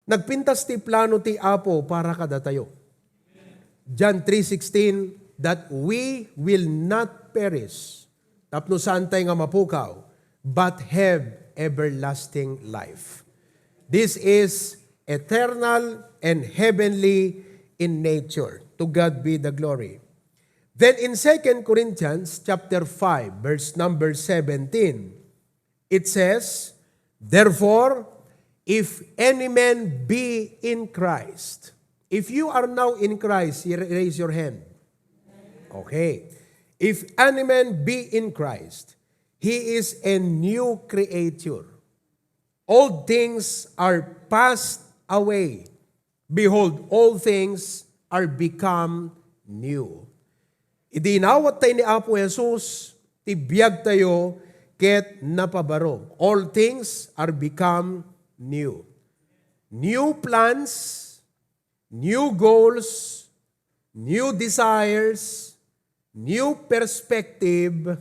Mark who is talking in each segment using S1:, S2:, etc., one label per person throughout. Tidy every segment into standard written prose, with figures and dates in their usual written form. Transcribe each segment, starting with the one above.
S1: Nagpintas ti plano ti Apo para kada tayo. John 3:16, that we will not perish, tapno santay nga mapukaw, but have everlasting life. This is eternal and heavenly in nature. To God be the glory. Then in 2 Corinthians chapter 5, verse number 17, it says, therefore, if any man be in Christ, if you are now in Christ, raise your hand. Okay. If any man be in Christ, he is a new creature. Old things are passed away. Behold, all things are become new. Idinawat tayo ni Apo Jesus, tibiyag tayo, ket napabaro. All things are become new. New plans, new goals, new desires, new perspective,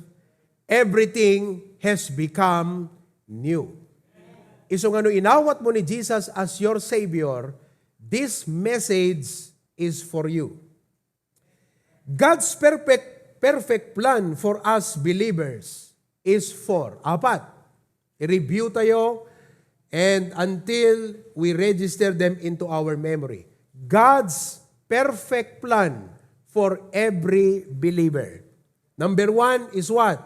S1: everything has become new. Iso nga no inawat mo ni Jesus as your Savior, this message is for you. God's perfect plan for us believers is for, apat. I-review tayo and until we register them into our memory. God's perfect plan for every believer. Number 1 is what?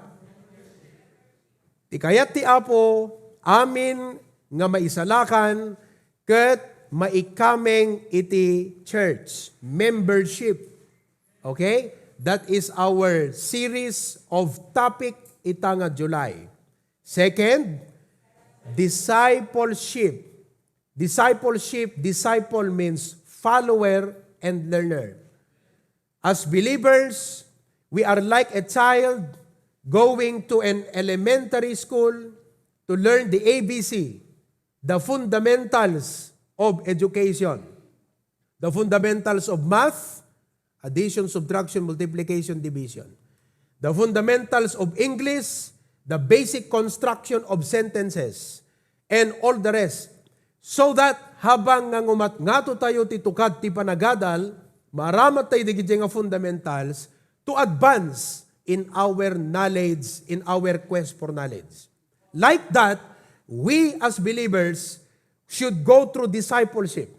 S1: Ikayat ti Apo, amin nga maisalakan, ket maikameng iti church. Membership. Okay? That is our series of topic itanga July. Second, discipleship. Disciple means follower and learner. As believers, we are like a child going to an elementary school to learn the ABC, the fundamentals of education, the fundamentals of math, addition, subtraction, multiplication, division, the fundamentals of English, the basic construction of sentences, and all the rest. So that habang ngato tayo titukad ti panagadal, maramat tayo digit nga fundamentals to advance in our knowledge, in our quest for knowledge. Like that, we as believers should go through discipleship,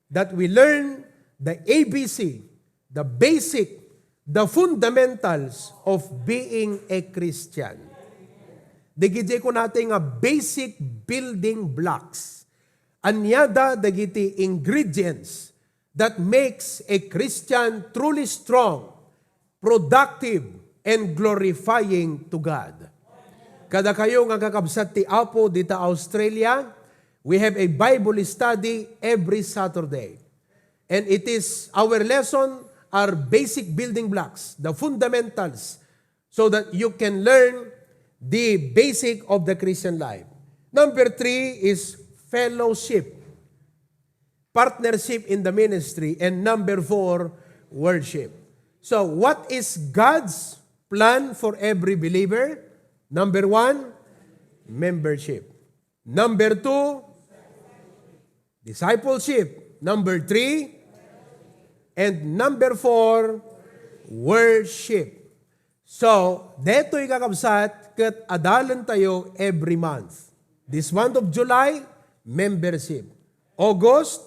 S1: that we learn the ABC, the basic, the fundamentals of being a Christian. Digiti ko natin nga basic building blocks. Anyada dagiti ingredients that makes a Christian truly strong, productive, and glorifying to God. Kada kayo nga kakabsat ti Apo dita Australia, we have a Bible study every Saturday. And it is, our lesson are basic building blocks, the fundamentals, so that you can learn the basic of the Christian life. Number 3 is fellowship, partnership in the ministry, and number 4, worship. So, what is God's plan for every believer? Number 1, membership. Number 2, discipleship. Number 3, and number 4, worship. So, deto'y kakabsat, kat adalan tayo every month. This month of July, membership. August,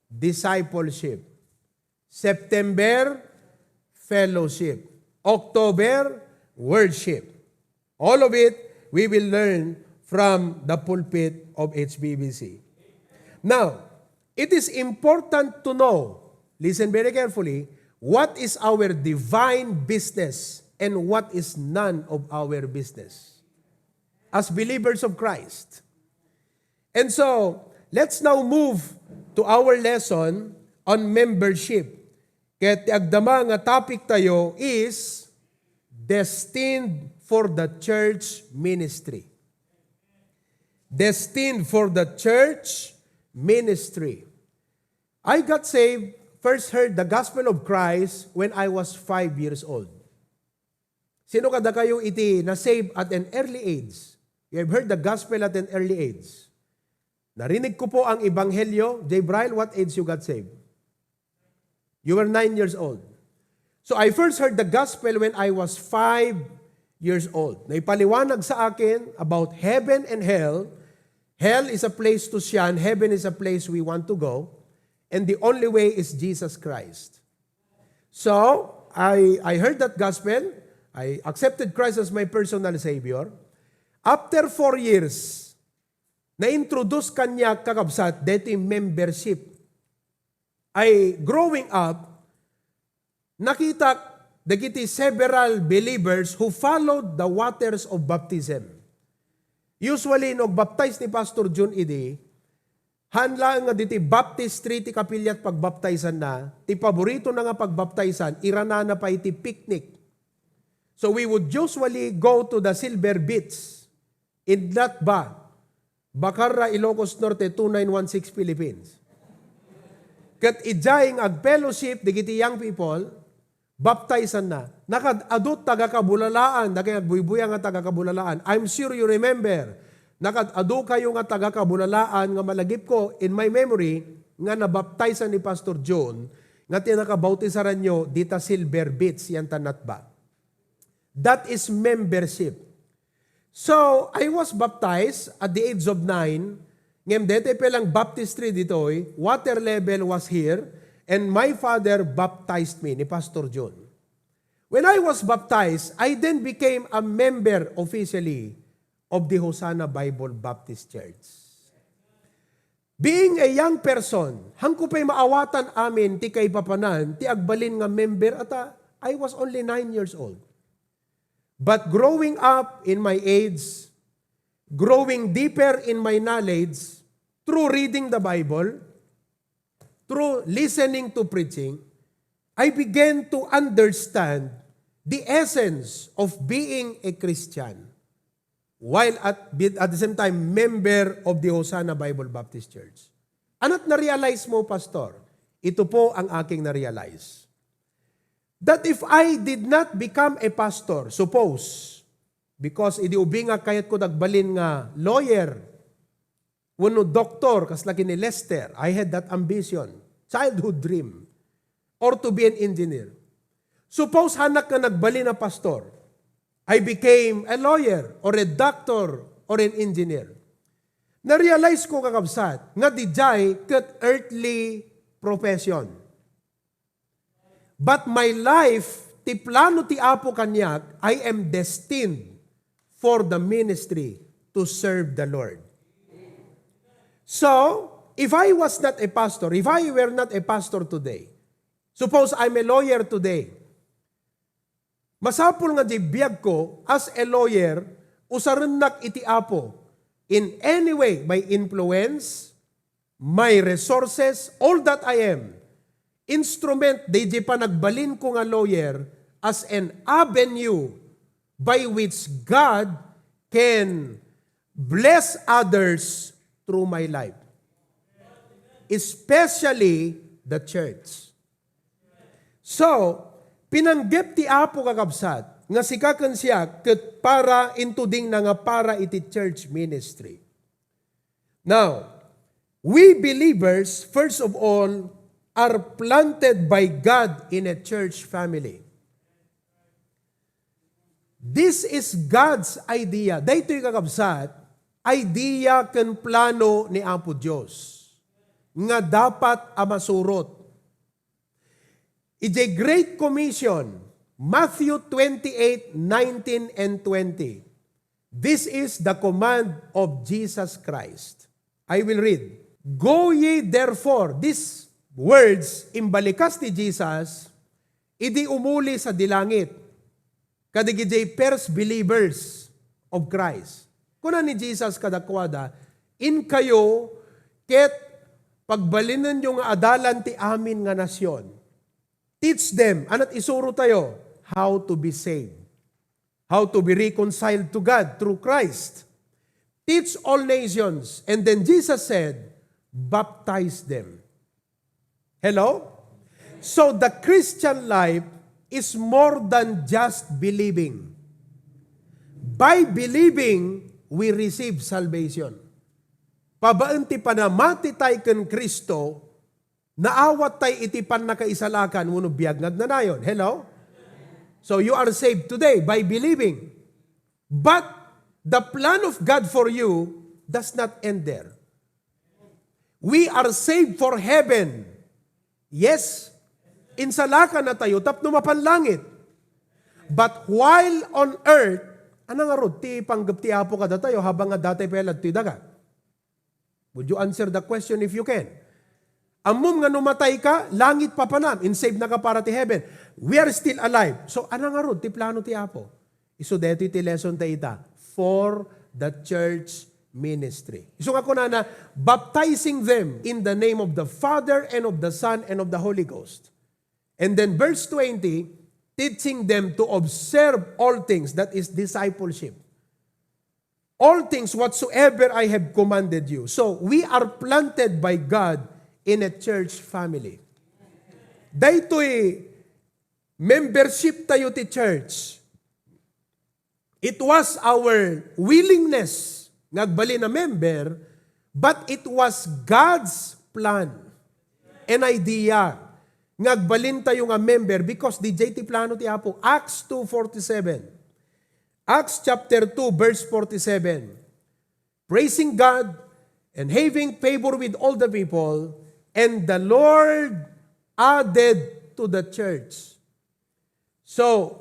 S1: discipleship. September, fellowship. October, worship. All of it, we will learn from the pulpit of HBBC. Now, it is important to know, listen very carefully, what is our divine business and what is none of our business as believers of Christ. And so, let's now move to our lesson on membership. Kaya agdama nga topic tayo is Destined for the Church Ministry. Destined for the Church Ministry. I got saved, first heard the gospel of Christ when I was 5 years old. Sino kada kayo iti na-save at an early age? You have heard the gospel at an early age. Narinig ko po ang ebanghelyo. J. Bryle, what age you got saved? You were 9 years old. So I first heard the gospel when I was 5 years old. Naipaliwanag sa akin about heaven and hell. Hell is a place to shun. Heaven is a place we want to go. And the only way is Jesus Christ. So, I heard that gospel. I accepted Christ as my personal Savior. After 4 years, na-introduce kanya kakabsat, dito yung membership. Growing up, nakita dagiti several believers who followed the waters of baptism. Usually, no baptize ni Pastor June idi, hanla nga diti Baptist Street ti kapilyat pagbaptizan na, ti paborito na nga pagbaptizan, irana na pa iti picnic. So we would usually go to the Silver Beach in Bacarra, Ilocos, Norte, 2916 Philippines. Kat idjay nga ag-fellowship, digiti young people, baptizan na. Nakad-adot taga-kabulalaan, nakag-buybuyang nga taga-kabulalaan. I'm sure you remember, nakad-ado kayo nga taga-kabulalaan nga malagip ko, in my memory, nga nabaptizan ni Pastor John, nga tinakabautisaran nyo, dita Silver Beach, yan tanat ba? That is membership. So, I was baptized at the age of 9. Ngem dete pelang baptistry ditoy, water level was here, and my father baptized me, ni Pastor John. When I was baptized, I then became a member officially of the Hosanna Bible Baptist Church. Being a young person, hangko pa'y maawatan amin, ti kay papanan, ti agbalin nga member, at I was only 9 years old. But growing up in my age, growing deeper in my knowledge, through reading the Bible, through listening to preaching, I began to understand the essence of being a Christian, while at the same time, member of the Hosanna Bible Baptist Church. Ano't na-realize mo, Pastor? Ito po ang aking na-realize. That if I did not become a pastor, suppose, because idi ubi nga kayat ko nagbalin nga lawyer, wano doktor, kaslaki ni Lester, I had that ambition, childhood dream, or to be an engineer. Suppose hanak ka nagbalin na pastor, I became a lawyer, or a doctor, or an engineer. Na-realize ko kakabsat, nga dijay kat earthly profession. But my life, ti plano ti Apo kanyak, I am destined for the ministry to serve the Lord. So, if I was not a pastor, if I were not a pastor today, suppose I'm a lawyer today, masapul nga di biyag ko, as a lawyer, usarennak iti Apo, in any way, my influence, my resources, all that I am, instrument, di pa nagbalin ko nga lawyer as an avenue by which God can bless others through my life. Especially the church. So, pinanggep ti Apo kakabsat, nga sikakan siya ket para intuding na nga para iti church ministry. Now, we believers, first of all, are planted by God in a church family. This is God's idea. Daytoy kakabsat, idea ken plano ni Apo Dios nga dapat amasurot. It's a Great Commission, Matthew 28:19 and 20. This is the command of Jesus Christ. I will read. Go ye therefore, this words, imbalikas ni Jesus, idi umuli sa dilangit. Kadigijay first believers of Christ. Kuna ni Jesus kadakwada, in kayo, ket pagbalinan yung adalan ti amin nga nasyon. Teach them, anat isuro tayo, how to be saved. How to be reconciled to God through Christ. Teach all nations. And then Jesus said, baptize them. Hello? So the Christian life is more than just believing. By believing, we receive salvation. Pabaan ti panamati tayo ken Kristo, naawat tayo itipan na kaisalakan, uno biyag nagnanayon. Hello? So you are saved today by believing. But the plan of God for you does not end there. We are saved for heaven. Yes, insalakan na tayo, tapno mapanlangit. But while on earth, anang arod, ti panggap ti apo kada tayo, habang nga datay pelad ti dagat. Would you answer the question if you can? Amom nga numatay ka, langit pa panam, in save na ka para ti heaven. We are still alive. So anang arod, ti plano ti apo. Iso deto ti lesson tayo ita, for the church ministry. So ako na baptizing them in the name of the Father and of the Son and of the Holy Ghost. And then verse 20, teaching them to observe all things, that is discipleship. All things whatsoever I have commanded you. So we are planted by God in a church family. Daytoy membership tayo ti church. It was our willingness ngagbali na member, but it was God's plan and idea. Ngagbalin tayo nga member because di JT plano ti Apo. Acts 2:47. Acts chapter 2 verse 47. Praising God and having favor with all the people, and the Lord added to the church. So,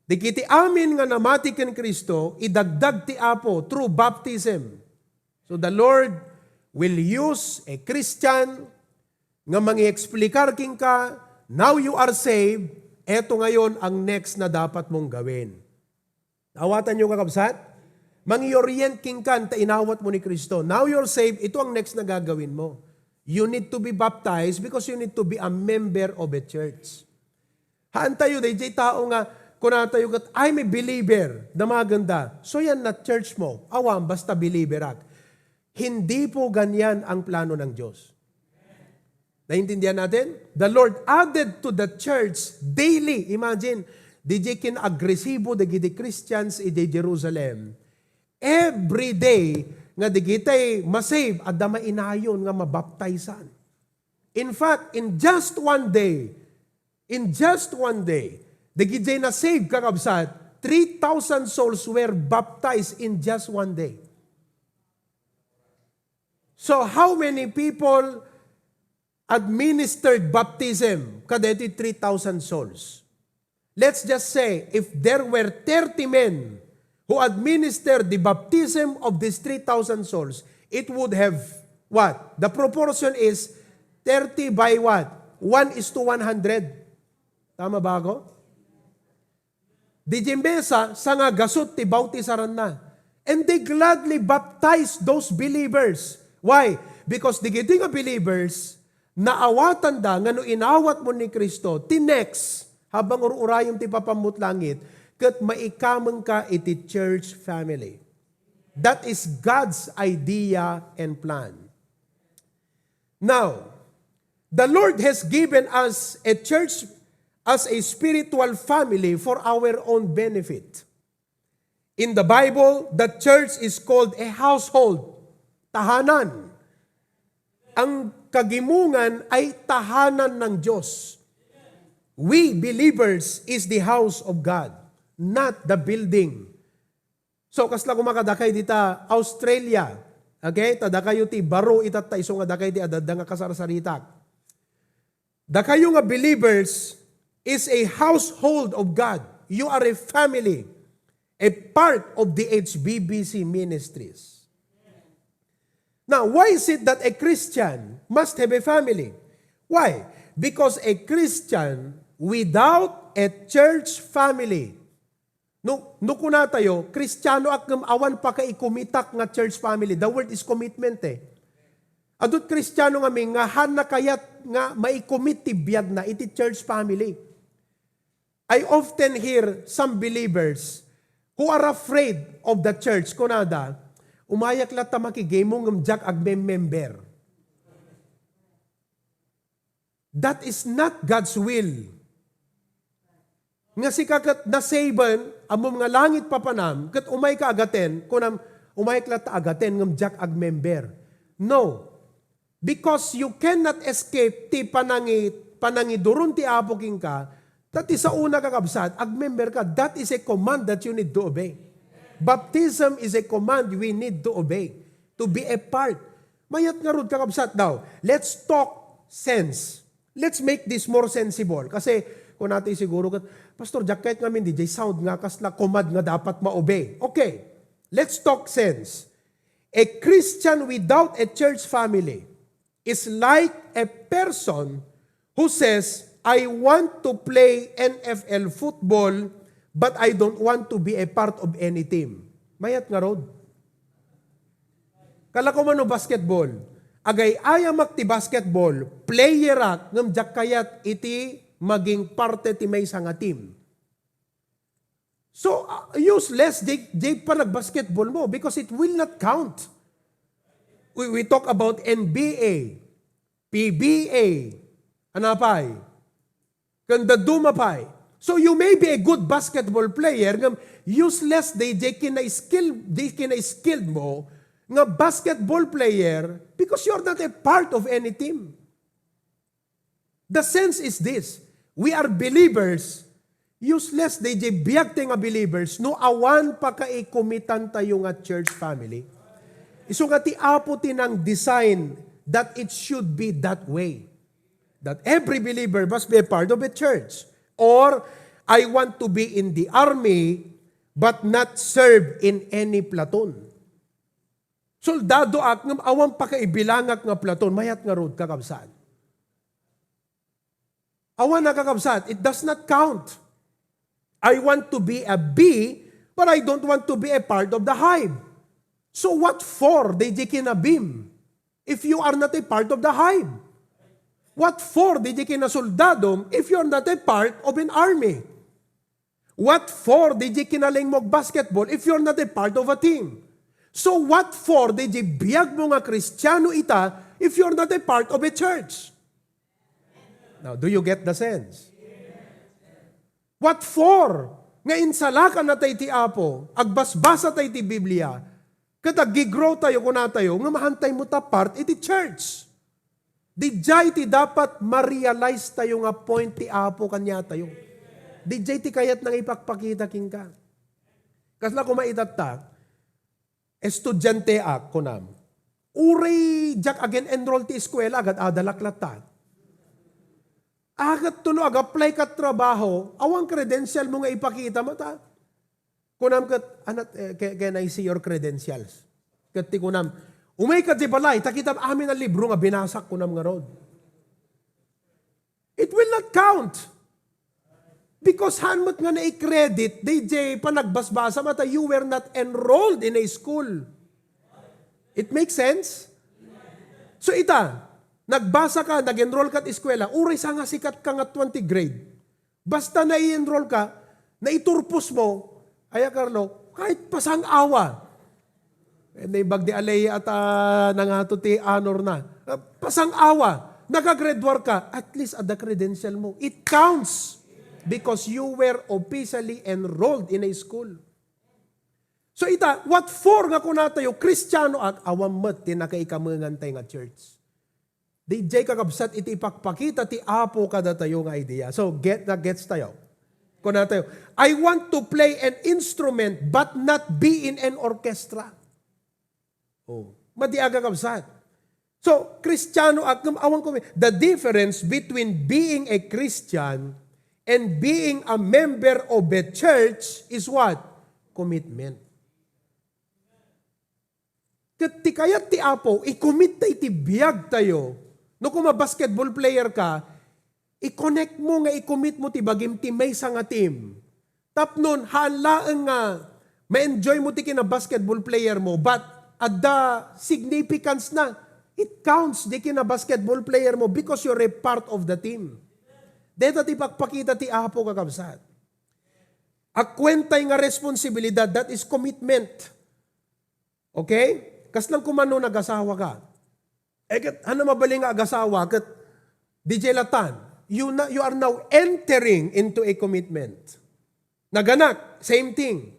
S1: di kiti amin nga namati ken Kristo, idagdag ti Apo through baptism. So the Lord will use a Christian nga mangi-explikar king ka, now you are saved, eto ngayon ang next na dapat mong gawin. Awatan nyo kakabsat? Mangi-orient king ka, ta inawat mo ni Kristo. Now you're saved, ito ang next na gagawin mo. You need to be baptized because you need to be a member of a church. Haan tayo, DJ tao nga, kuna tayo kat, I'm a believer, na maganda. So yan na church mo. Awam, basta believer ak. Hindi po ganyan ang plano ng Diyos. Naintindihan natin? The Lord added to the church daily. Imagine, DJ kin-agresibo, the Christians in Jerusalem. Every day, nga digitay masave, at da mainayon nga mabaptizan. In fact, in just one day, digitay na save kakabsat, 3,000 souls were baptized in just one day. So how many people administered baptism? Kadeti 3,000 souls. Let's just say, if there were 30 men who administered the baptism of these 3,000 souls, it would have what? The proportion is 30 by what? 1:100. Tama ba ako? Di jimbesa, sa nga gasot ti bautisaran na. And they gladly baptized those believers. Why? Because di giti nga believers, naawatan da, nga no inawat mo ni Kristo, tinex, habang ururayong ti papamut langit, kat maikamang ka iti church family. That is God's idea and plan. Now, the Lord has given us a church as a spiritual family for our own benefit. In the Bible, the church is called a household, tahanan. Ang kagimungan ay tahanan ng Diyos. We believers is the house of God, not the building. So, kasla kumakadakay dita, Australia, okay, tadakayo ti baro itat ta iso nga dakay ti adada nga kasarsaritak. Dakayo nga believers is a household of God. You are a family, a part of the HBBC ministries. Now, why is it that a Christian must have a family? Why? Because a Christian without a church family, no kuna tayo, Kristiyano ak awan pa ka ikumitak nga church family. The word is commitment eh. Adut Kristiyano nga nga han na kayat nga maikomit ti biyag na iti church family. I often hear some believers who are afraid of the church, kunada, umayak lang ta makigaymo ng jak agmem-member. That is not God's will. Nga si kakat nasaban, amom nga langit papanam, kat umay ka agaten, kunam umayak lang ta agaten ng jak agmember. No. Because you cannot escape ti panangidurun ti Apo king ka, that is sa una kakabsat, ag-member ka, that is a command that you need to obey. Baptism is a command we need to obey, to be a part. Mayat nga rod kakabsat daw, let's talk sense. Let's make this more sensible. Kasi kung natin siguro, Pastor Jack, kahit nga hindi, sound nga kasla command nga dapat ma-obey. Okay, let's talk sense. A Christian without a church family is like a person who says, I want to play NFL football, but I don't want to be a part of any team. Mayat nga rod. Kala ko man basketball. Agay ayamak ti basketball, player ak, ngam jak kayat iti maging parte ti may nga team. So, useless di pa nag-basketball mo because it will not count. We talk about NBA, PBA, anapay, kanda dumapay. So you may be a good basketball player, ngam useless di kina-skilled mo, nga basketball player because you're not a part of any team. The sense is this, we are believers, useless di biyag nga believers, no awan pa kaikumitan tayo nga church family. Iso nga ti Apo tinang design that it should be that way. That every believer must be a part of a church. Or, I want to be in the army but not serve in any platoon. Soldado ak ngam awang pakaibilangak nga platon, mayat nga rod kakabsat. Awan na kakabsat, it does not count. I want to be a bee, but I don't want to be a part of the hive. So what for they kinabim if you are not a part of the hive? What for they kinasoldadom if you are not a part of an army? What for they kinaling mo basketball if you are not a part of a team? So what for di biyag mo nga Kristiyano ita if you're not a part of a church? Now, do you get the sense? What for? Nga insalakan na tayo ti Apo, agbasbasa tayo ti Biblia, katag gigrow tayo kuna tayo, nga mahantay mo ta part iti church. Di jay ti dapat ma-realize tayo nga point ti Apo kanya tayo. Di jay ti kayat nang ipakpakita king ka. Kasla kumaitat ta, estudyante ak kunam. Uri jak again enroll ti eskwela agad adalaklatan. Agad tulo apply ka trabaho, awang credential mo nga ipakita mo ta. Kunam kat anat can I see your credentials? Kat ti kunam umay ka di balay takita amin ang libro nga binasak kunam nga rod. It will not count. Because hanmat nga na-credit, DJ pa nagbasbasa mata, you were not enrolled in a school. It makes sense? So ita, nagbasa ka, nag-enroll ka at eskwela, uray sa nga sikat ka nga 20 grade. Basta na-enroll ka, naiturpos mo, ay Carlo, kahit pasang awa. Naibag di alay at nangato ti honor na. Pasang awa, nakagraduate ka, at least at the credential mo. It counts. Because you were officially enrolled in a school. So ita, what for nga kuna tayo, Kristiyano at awamat tinakaikamangan tayo nga church. Di jay kakabsat iti ipakpakita ti Apo kada tayo nga idea. So gets tayo. Kuna tayo, I want to play an instrument but not be in an orchestra. Oh, madiaga kakabsat. So, Kristiyano at awang ko, the difference between being a Christian and being a member of a church is what? Commitment. Kat ti kayat ti Apo, i-commit tayo, itibiyag tayo. No kung basketball player ka, i-connect mo nga, i-commit mo ti bagim ti may sa nga team. Tapnon, halaan nga, ma-enjoy mo ti kina basketball player mo, but at the significance na, it counts di kina basketball player mo because you're a part of the team. Dito ti pagpakita ti Apo kakabsat. Akwentay nga responsibilidad, that is commitment. Okay? Kaslang kumano nag-asawa ka. Kat, ano mabaling nga ag-asawa, kat DJ Latan, you are now entering into a commitment. Naganak, same thing.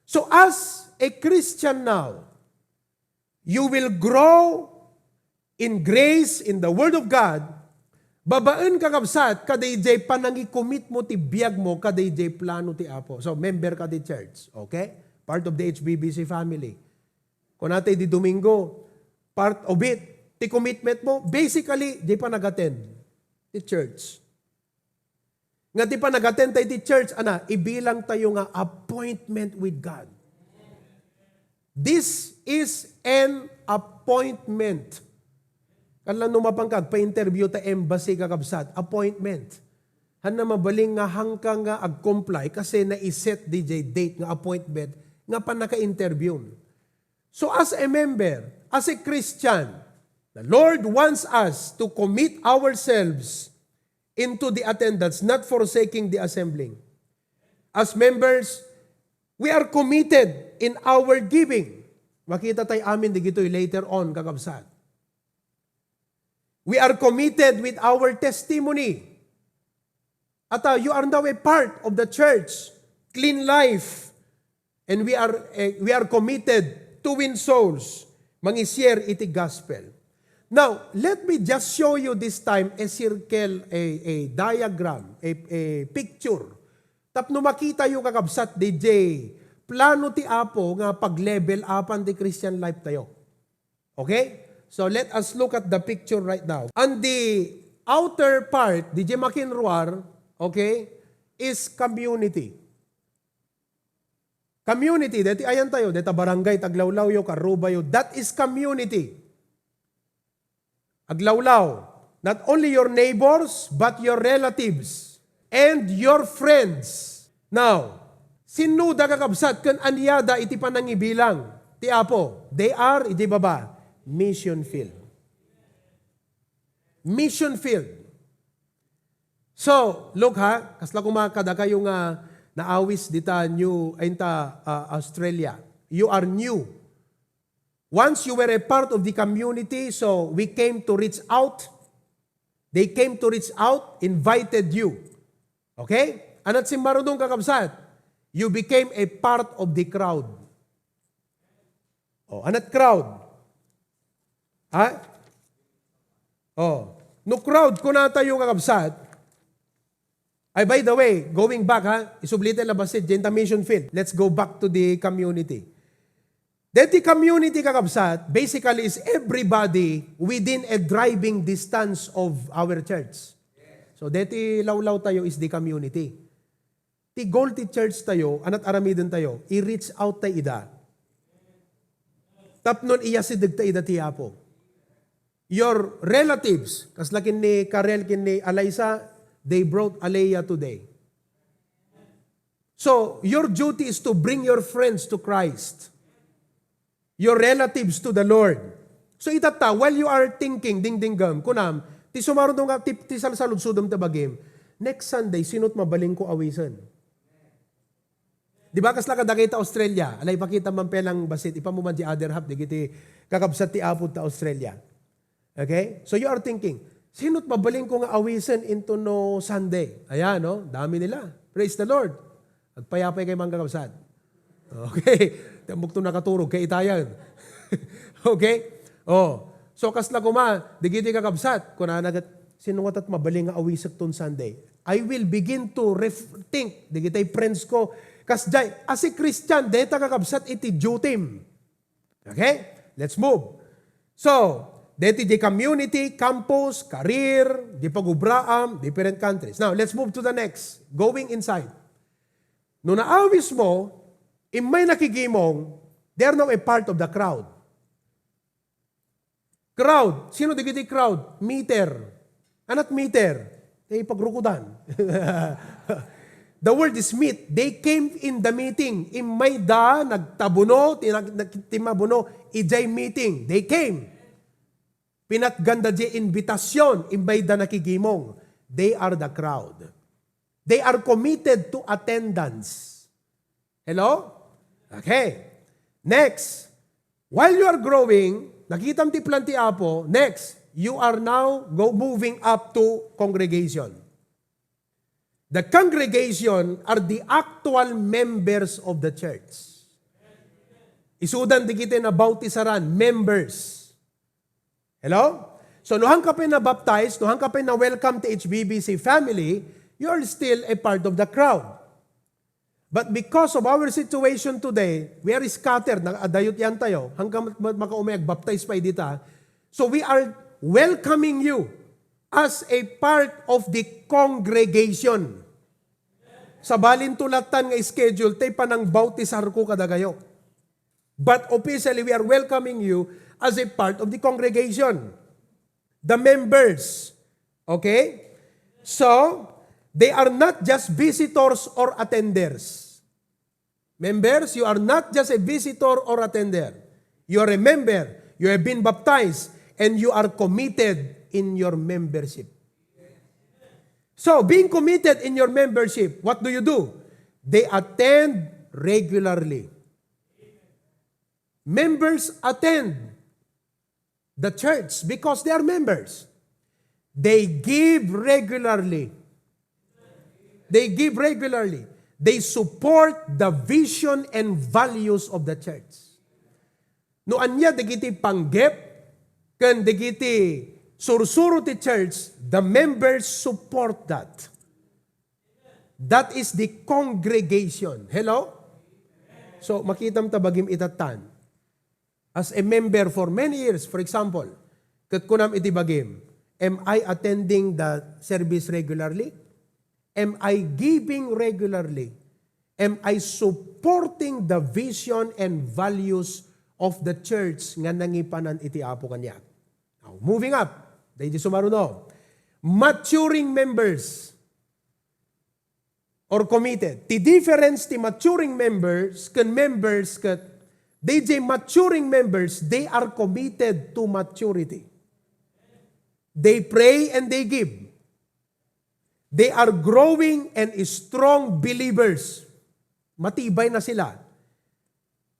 S1: So as a Christian now, you will grow in grace, in the Word of God, babaan kakabsat, kadayjay panangikomit mo ti biyag mo, kadayjay plano ti Apo. So, member ka di church. Okay? Part of the HBBC family. Kung natin di Domingo, part of it, ti commitment mo, basically, di pa nag-attend ti church. Nga di pa nag-attend tayo ti church, ibilang tayo nga appointment with God. This is an appointment. Kanlang numapangkag, pa-interview ta embassy kakabsat, appointment. Han na mabaling nga hangkang nga ag-comply kasi na-iset DJ date nga appointment nga pa naka-interview. So as a member, as a Christian, the Lord wants us to commit ourselves into the attendance, not forsaking the assembling. As members, we are committed in our giving. Makita tayo amin di gito'y later on, kakabsat. We are committed with our testimony. At you are now a part of the church, clean life, and we are committed to win souls, mangi-share iti gospel. Now, let me just show you this time a circle, a diagram, a picture. Tapno makita yung kakabsat, DJ, plano ti Apo nga pag-level upan ti Christian life tayo. Okay? So let us look at the picture right now. On the outer part, DJ Makinruar, okay, is community. Community, dati ayan tayo, dati barangay, taglawlaw, karubayo, that is community. Aglawlaw, not only your neighbors, but your relatives and your friends. Now, sinuda kakabsat kan anyada iti panangibilang ti Apo. They are, iti baba, mission field. Mission field. So, look ha, kasla kumakada kayo nga naawis dita new, Australia. You are new. Once you were a part of the community, so we came to reach out. They came to reach out, invited you. Okay? Anat si marunong kakabsat, you became a part of the crowd. Oh, anat crowd? Ha? Oh, no crowd ko na tayo kakabsat. Ay, by the way, going back ha, isublitin labasit, Genta Mission Field. Let's go back to the community. That the community kakabsat basically is everybody within a driving distance of our church. So dati lawlaw tayo is the community. Ti goal ti church tayo, anat aramidon tayo, i-reach out tayo ida. Tapnon iyasidig tayo ida ti Apo. Your relatives, kaslakin ni Karel, kin ni Alaysa, they brought Alea today. So your duty is to bring your friends to Christ. Your relatives to the Lord. So itata, while you are thinking, ding-dinggam, kunam, ti sumaron nga, ti salsalud-sudom tabagim, next Sunday, sinot mabaling ko awisan. Di ba kasla kadakita Australia, alay pakita man pelang basit, ipamuman di other half, di kiti kakabsat ti apod ta Australia. Okay? So you are thinking, sinot mabaling ko nga awisan into no Sunday? Ayan, no? Dami nila. Praise the Lord. Agpayapay kay mga kakabsat. Okay? Tambok to nakaturog kay itayan. Okay? Oh. So kasla kuma, digiti kakabsat, kung nagat, sinungat at mabaling nga awisak ton Sunday. I will begin to think, digitay friends ko, kasjay, as a Christian, deta kakabsat iti duty. Okay? Let's move. So, deti di community, campus, career, di pagubraam, different countries. Now, let's move to the next. Going inside. No naawis mo, may nakigimong, they are now a part of the crowd. Crowd. Sino digiti crowd? Meter. Anat meter? Pagrukudan. The word is meet. They came in the meeting. Imay da, nagtabuno, timabuno, ijay meeting. They came. Pinatganda di invitasyon, imay da nakigimong. They are the crowd. They are committed to attendance. Hello? Okay. Next, while you are growing, nakitam ti plan ti Apo, next, you are now moving up to congregation. The congregation are the actual members of the church. Isudan di kita na bautisaran, members. Hello? So, nohang ka na-baptized, nohang ka na-welcome to HBBC family, you are still a part of the crowd. But because of our situation today, we are scattered, nag-adayot yan tayo, hanggang makaumay, baptize pa dita. So, we are welcoming you as a part of the congregation. Sa balintulatan nga schedule, tay panang bautisar ko kadagayo. But officially, we are welcoming you as a part of the congregation. The members. Okay? So, they are not just visitors or attenders. Members, you are not just a visitor or attender. You are a member. You have been baptized. And you are committed in your membership. So, being committed in your membership, what do? They attend regularly. Members attend the church because they are members. They give regularly. They give regularly. They support the vision and values of the church. No anya digiti panggep, kan digiti sursuro ti church, the members support that. That is the congregation. Hello? So, makitam tabagim itatan. As a member for many years, for example, kat kunam iti bagim, am I attending the service regularly? Am I giving regularly? Am I supporting the vision and values of the church nga nangipanan iti apo kanya? Now, moving up, dahil sumaruno, maturing members or committed. The difference ti maturing members kan members kat DJ maturing members, they are committed to maturity. They pray and they give. They are growing and strong believers. Matibay na sila.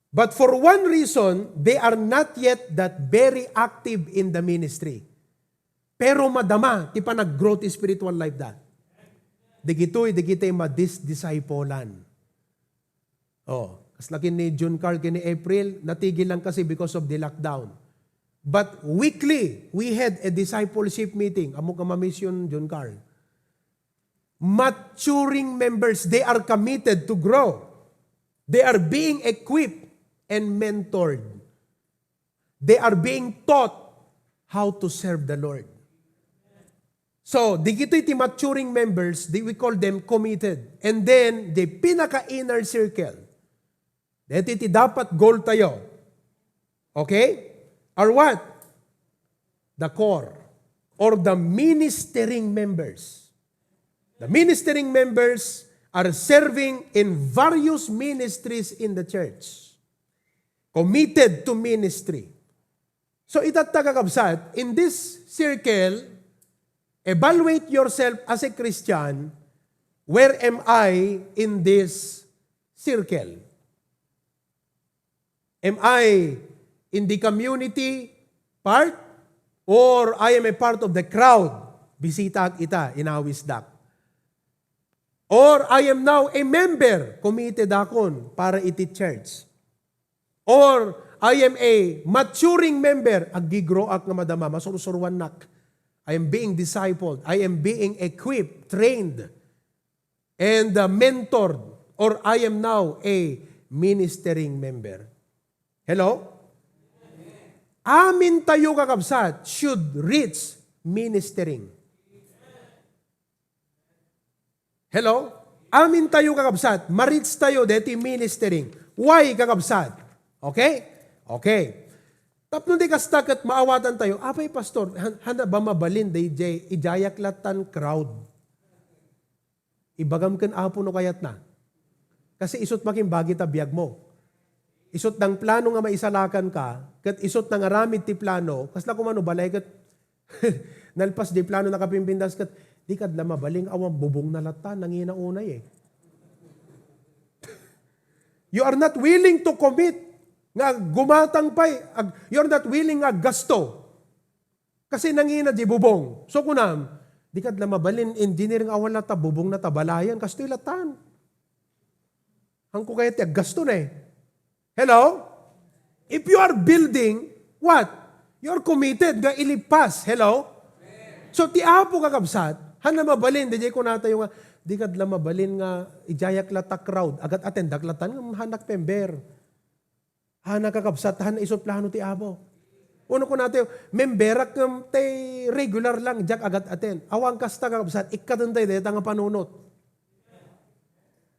S1: But for one reason, they are not yet that very active in the ministry. Pero madama, ti pa nag-grow ti spiritual life da. Digito'y madis-disciplean. Oh. As laki ni June Carl, kini April, natigil lang kasi because of the lockdown. But weekly, we had a discipleship meeting. Amo ka ma-mission, June Carl. Maturing members, they are committed to grow. They are being equipped and mentored. They are being taught how to serve the Lord. So, digito'y ti maturing members, we call them committed. And then, the pinaka-inner circle, dito iti dapat goal tayo. Okay? Or what? The core. Or the ministering members. The ministering members are serving in various ministries in the church. Committed to ministry. So itatagakabsat, in this circle, evaluate yourself as a Christian, where am I in this circle? Am I in the community part? Or I am a part of the crowd? Bisita ita, inawis dak. Or I am now a member, committed akon para iti church. Or I am a maturing member, agigrow ak nga madama, masursuruan nak. I am being discipled. I am being equipped, trained, and mentored. Or I am now a ministering member. Hello? Amin tayo kakabsat should reach ministering. Hello? Amin tayo kakabsat, ma-reach tayo deti ministering. Why kakabsat? Okay? Okay. Tapno di kastakat maawatan tayo, apay pastor, handa ba mabalin DJ, ijayaklatan crowd. Ibagam kan apo no kayat na. Kasi isot making bagit abiyag mo. Isot ng plano nga maisalakan ka, kat isot ng aramid ti plano, kasla kumano balay kat, nalpas di plano nakapimpindas kat, di kad la mabaling awang bubong na lata, nangina unay eh. You are not willing to commit, nga gumatang pa'y, you are not willing nga gasto, kasi nangina di bubong. So kunam, di kad la mabalin engineering awang lata, bubong na tabalayan, kasto ilatan. Hangko kaya tiag gasto na eh. Hello? If you are building, what? You're committed nga ilipas. Hello? So ti apo kakabsat, han na mabalin, di ko natayo nga, di kad la mabalin nga, ijayak latak crowd, agat atendak latan, hanak member. Hanak kakabsat, han isot plano ti apo. Uno ko natayo, memberak ng regular lang, jak agat aten. Awang kasta kakabsat, ikatantay deta nga panunot.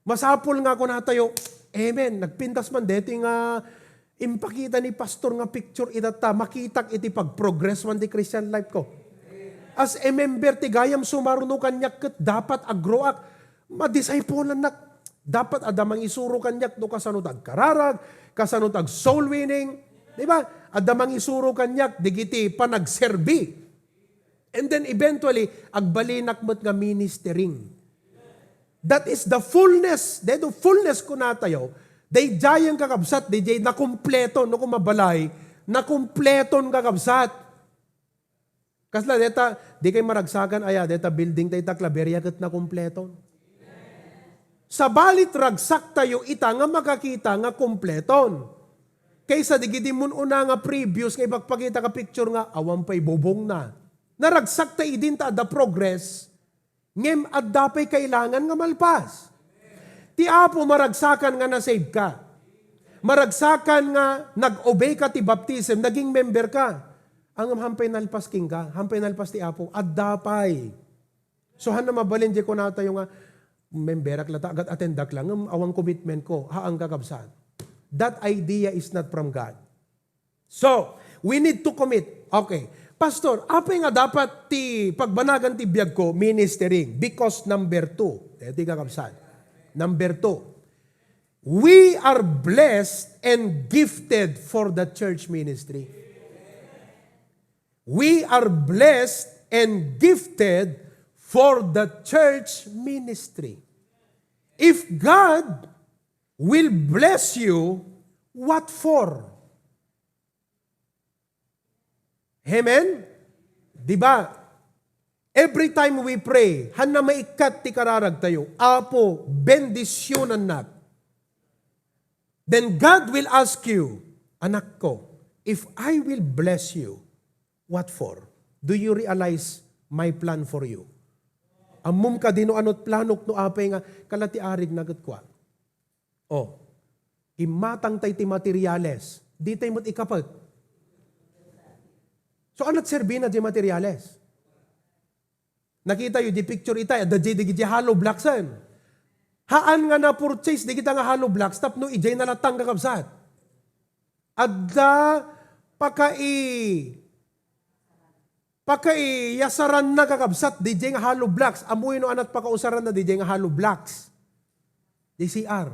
S1: Masapul nga ko natayo, amen, nagpintas man deti nga, impakita ni pastor nga picture itata, makitak iti pag-progress man di Christian life ko. As a member ti gayam sumaruno kanyak ket dapat agroak, madiscipulan nak, dapat adamang isuro kanyak no kasanod ag kararag, kasanod ag soul winning, di ba? Adamang isuro kanyak digiti panagserbi. And then eventually, agbalinak mo't nga ministering. That is the fullness, the fullness ko natayo, day jayang kakabsat, day jay na kumpleto, no kumabalay, na kumpleton kakabsat. Kasla, deta, di kay maragsagan, aya, deta building tayo taklaberya kat na kumpleton. Sa balit ragsak tayo, ita nga makakita nga kumpleton. Kaysa digidi mun una nga previous, nga ipagpakita ka picture nga, awan pa'y bubong na. Naragsak tayo din ta the progress, ngem adda pa'y kailangan nga malpas. Ti apo maragsakan nga na-save ka. Maragsakan nga nag-obey ka ti baptism, naging member ka. Ang hampay nalpas king ka, hampay nalpas ti apo, addapay. So han na mabalin di ko nata yung memberak lata, agad atendak lang, awang commitment ko, haang kakabsat. That idea is not from God. So, we need to commit. Okay. Pastor, apa nga dapat ti pagbanagan ti biyag ko, ministering? Because number 2, ti kakabsat. Number 2, we are blessed and gifted for the church ministry. We are blessed and gifted for the church ministry. If God will bless you, what for? Amen? Diba? Every time we pray, han na maikat ti kararag tayo, Apo, bendisyonan nat. Then God will ask you, anak ko, if I will bless you, what for? Do you realize my plan for you? Amum ka dino anot planok no apay nga kalati arig nagat kwa. Oh, imatang tay ti materyales, di tay mo't ikapat. So anat serbi na di materyales? Nakita yu di picture itay, da di hollow blocks an. Haan nga na purchase, di kita nga hollow blocks, tapno ijay na latang kakabsat. Adda pakai yasaran na kakabsat, di nga hollow blocks. Amuy no anat pakausaran na di nga hollow blocks. JCR.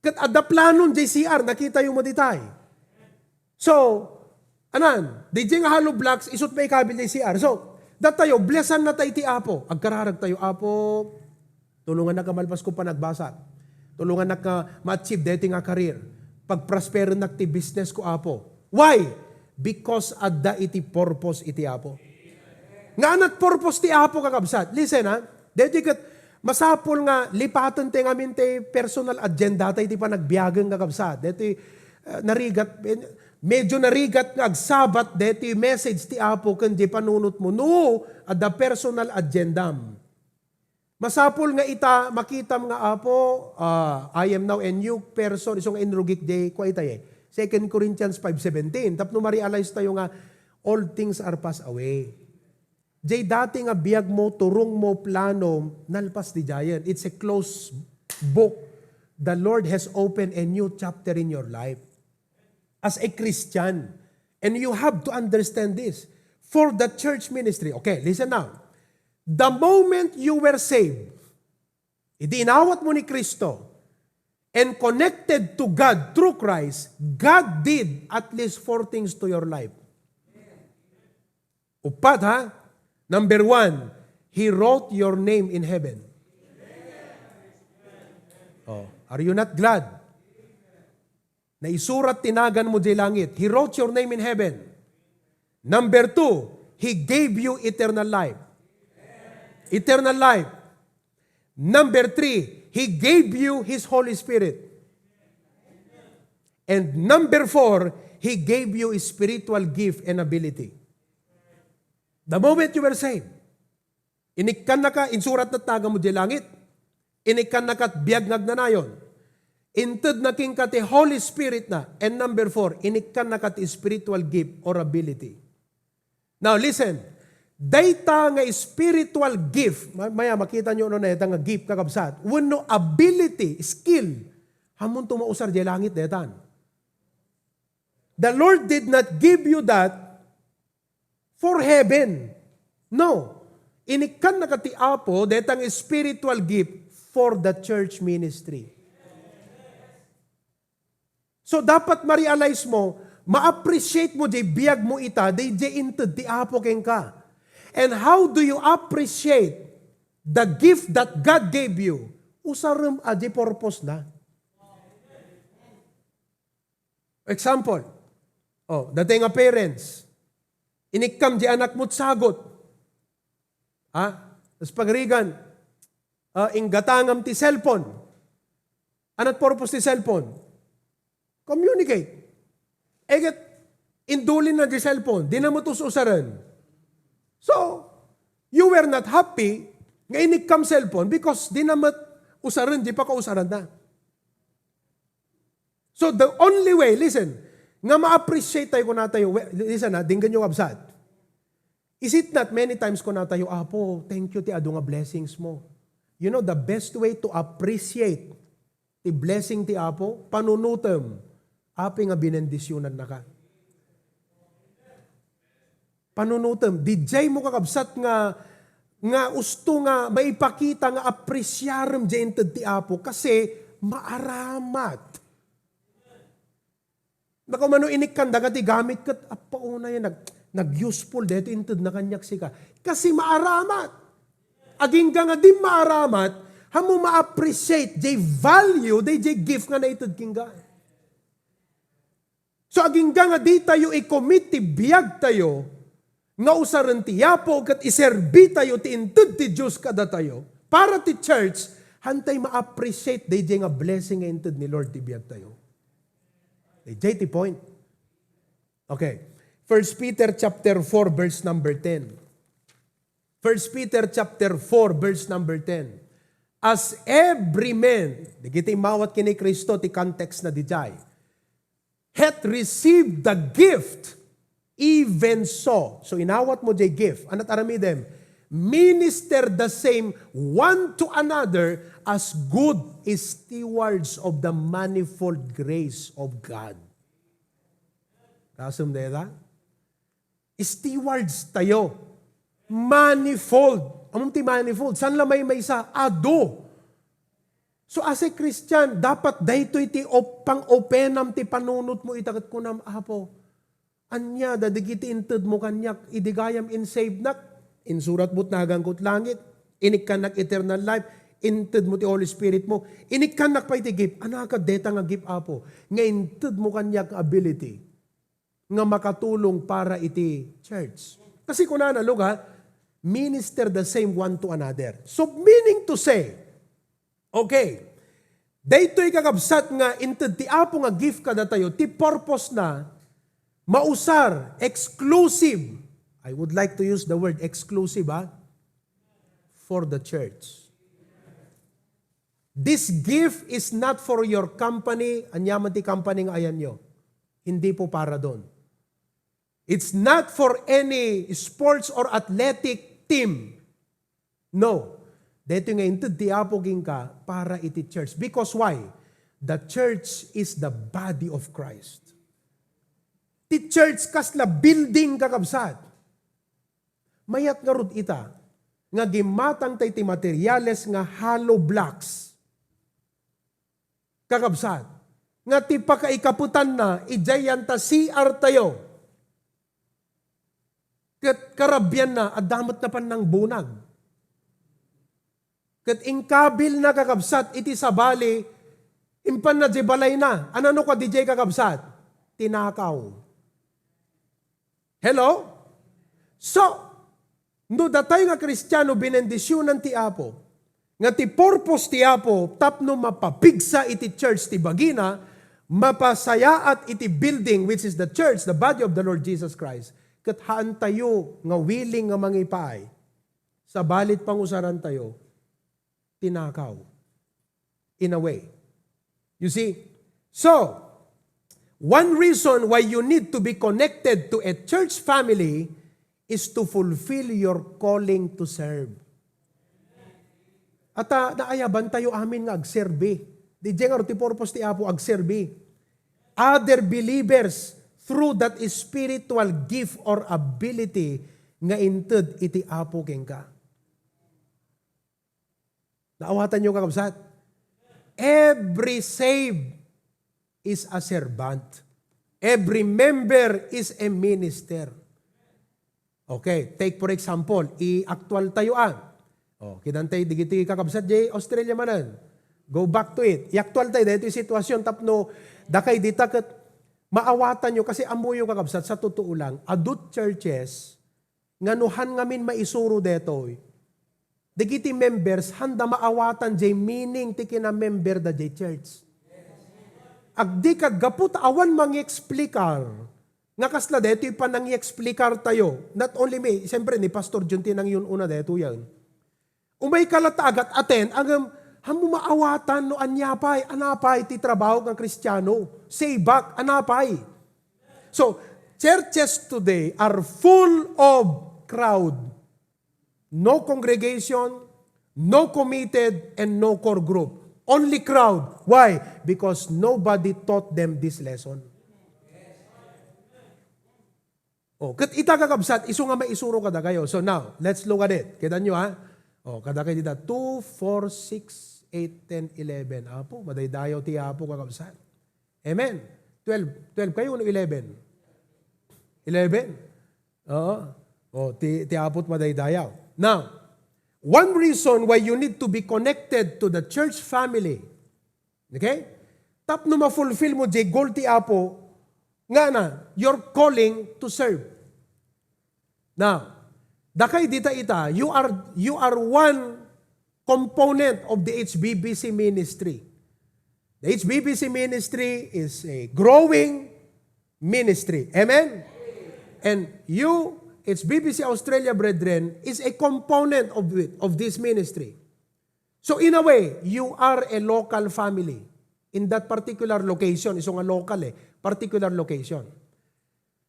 S1: Kat adda planon JCR, nakita yung maditay. So, anan, di nga hollow blocks, isut may kabil JCR. So, tayo, blessan na tayo ti Apo. Agkararag tayo, Apo, tulungan na kamalpas ko pa nagbasa. Tulungan na ka ma-achieve deti nga career. Pag-prosper na ti business ko, Apo. Why? Because adda iti purpose iti Apo. Nga anat purpose ti Apo kakabsat. Listen ha, deti kat masapol nga lipatan ti ngamin ti personal agenda tayo ti pa nagbiyagang kakabsat. Deti narigat, medyo narigat nga agsabat deti message ti Apo kundi panunot mo. No, adda personal agendam. Masapol nga ita, makitam nga Apo, I am now a new person, isong enrugik day, kwa itaye. 2 Corinthians 5:17. Tapno ma-realize tayo nga, all things are passed away. Jay dati nga biyag mo, turong mo, plano, nalpas di jayan. It's a closed book. The Lord has opened a new chapter in your life. As a Christian. And you have to understand this. For the church ministry. Okay, listen now. The moment you were saved, idinawat mo ni Kristo, and connected to God through Christ, God did at least 4 things to your life. Upat ha? Number 1, He wrote your name in heaven. Oh, are you not glad? Na isurat tinagan mo di langit. He wrote your name in heaven. Number 2, He gave you eternal life. Eternal life. Number 3, He gave you His Holy Spirit. And number 4, He gave you a spiritual gift and ability. The moment you were saved, inikkan na ka, insurat na taga mo di langit. Inikkan na kat biyag nagnanayon. Inted na king kati Holy Spirit na. And number 4, inikkan na kat spiritual gift or ability. Now listen, data nga spiritual gift, maya makita nyo na nga gift kakabsat, wano ability, skill, hamon tumausar di langit detan. The Lord did not give you that for heaven. No. Inikkan na kati Apo, detang spiritual gift for the church ministry. So dapat ma-realize mo, ma-appreciate mo di biyag mo ita, di inted di Apo keng ka. And how do you appreciate the gift that God gave you? Usaram di purpose na. Example, dating nga parents, inikam di anak mo't sagot. Tapos pagrigan, inggatangam ti cellphone. Anat purpose ti cellphone? Communicate. Eget, indulin na di cellphone, di na mo usaran. So, you were not happy nga inikam cellphone because di na usaran, di pa kausaran na. So, the only way, listen, nga ma-appreciate tayo kung natayo, listen dinggan nyo absad. Is it not many times ko natayo, Apo, thank you ti ado nga blessings mo. You know, the best way to appreciate ti blessing ti Apo, panunutem, api nga binendisyonan na ka. Panunutem, dijay mo kakabsat nga usto nga maipakita nga apresyarem jented ti Apo kasi maaramat. Nakamano inikanda ka ti gamit kat apauna yan nag-useful deto inted na kanyak sika. Kasi maaramat. Aging nga di maaramat, hamo ma-appreciate jay value, jay gift nga na ited kingga. So aging nga di tayo i-commit ti biyag tayo, nga usaran ti Apo kat iserbi tayo ti inted ti Diyos kada tayo, para ti church, hantay ma-appreciate day nga blessing nga inted ni Lord ti biyag tayo. Day ti point. Okay. 1 Peter chapter 4 verse number 10. 1 Peter chapter 4 verse number 10. As every man, digiti mawat kini Kristo ti context na dijay, hath received the gift, even so. So inawat mo jay gift. Anat aramidem? Minister the same one to another as good stewards of the manifold grace of God. Kasum deta? Stewards tayo. Manifold. Anong ti manifold? San lamay may isa? Ado. So as a Christian, dapat dayto iti pang-openam ti panunot mo itagat ko nam, Apo. Anya, dadigiti inted mo kanyak, idigayam in save nak, in surat mo't nagangkot langit, inikkanak eternal life, inted mo ti Holy Spirit mo, inikkanak pa iti gift, anaka deta nga gift, Apo. Nga inted mo kanyak ability, nga makatulong para iti church. Kasi kung nanalog minister the same one to another. So meaning to say, okay, daytoy kakabsat nga inted ti Apo nga gift kada tayo, ti purpose na mausar, exclusive. I would like to use the word exclusive for the church. This gift is not for your company, anyaman ti company nga ayan nyo. Hindi po para doon. It's not for any sports or athletic team. No. Dito nga inted ti Apo ka para iti church. Because why? The church is the body of Christ. Ti church kasla building kakabsat. Mayat nga rod ita, nga gimatang tay ti materyales nga hollow blocks. Kakabsat. Nga ti pakaikaputan na, ijayan ta CR tayo. Kat karabyan na, adamot na pan ng bunag. Kat ingkabil na kakabsat, iti sabali, impan na jibalay na. Anano ka DJ kakabsat? Tinakaw. Hello? So, no datay nga Kristiyano binendisyonan ti Apo, nga ti purpose ti Apo, tapno mapapigsa iti church ti bagina, mapasaya at iti building, which is the church, the body of the Lord Jesus Christ, kat haan tayo nga willing nga mangipay, sa balit pangusaran tayo, tinakaw. In a way. You see? So, one reason why you need to be connected to a church family is to fulfill your calling to serve. At naayaban tayo amin nga agserbi. Di nga ti purpose ti Apo agserbi. Other believers through that spiritual gift or ability nga inted iti Apo kengka. Naawatan nyo kakabsat? Every saved is a servant. Every member is a minister. Okay, take for example, i-actual tayo kinantay digiti kakabsat jay Australia manan. Go back to it. I-actual tayo, dito yung sitwasyon, tapno, dakay dita kat maawatan nyo, kasi amuyo kakabsat, sa totoo lang, adult churches, nganuhan ngamin maisuro dito, digiti members, handa maawatan jay meaning tiki na member da jay church. Agdi kagaput awan mang-explikar, nga kasla dito yung panang-explikar tayo, not only me, siyempre ni Pastor Junti nang yun una dito yan. Umay kalatagat aten, ang hamu maawatan no anyapay, anapay ti trabaho ng Kristiyano, say back, anapay. So, churches today are full of crowd. No congregation, no committed, and no core group. Only crowd. Why? Because nobody taught them this lesson. Kat ita kakabsat, iso nga maisuro kada kayo. So now, let's look at it. Kita nyo kada kayo dita, 2, 4, 6, 8, 10, 11. Apo, madaydayaw ti Apo kakabsat. Amen. 12 kayo, 11? 11? Oo. Ti Apo't madaydayaw. Now, one reason why you need to be connected to the church family, okay? Tapno ma-fulfill mo jay goal ti Apo, nga na, your calling to serve. Now, dakay dita ita, you are one component of the HBBC ministry. The HBBC ministry is a growing ministry. Amen? And you, HBBC Australia Brethren, is a component of this ministry. So in a way, you are a local family in that particular location. Iso nga local particular location.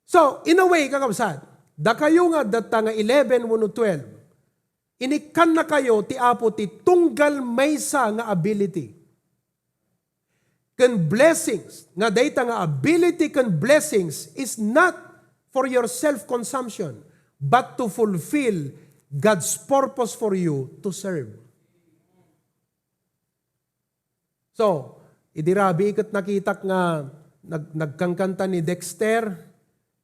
S1: So, in a way, kakabsat, da kayo nga data nga 11, 12, inikan na kayo ti Apo ti tunggal maysa nga ability. Kan blessings, nga data nga ability kan blessings is not for your self-consumption, but to fulfill God's purpose for you to serve. So, idirabi ikot nakitak nga nagkangkanta ni Dexter,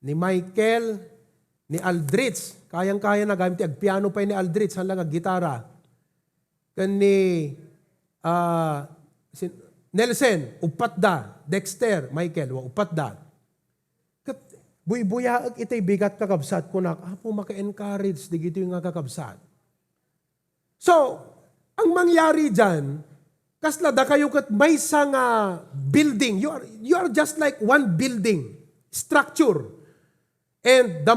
S1: ni Michael, ni Aldrich. Kayang-kaya na gamit piano pa ni Aldrich, hanggang gitara. Kan ni Nelson, upat da. Dexter, Michael, upat da. Buy-buyaag itay bigat kakabsat ko na, Apo maka-encourage, di gito yung kakabsat. So, ang mangyari dyan, kasla da kayo kat may isang building. You are just like one building, structure. And the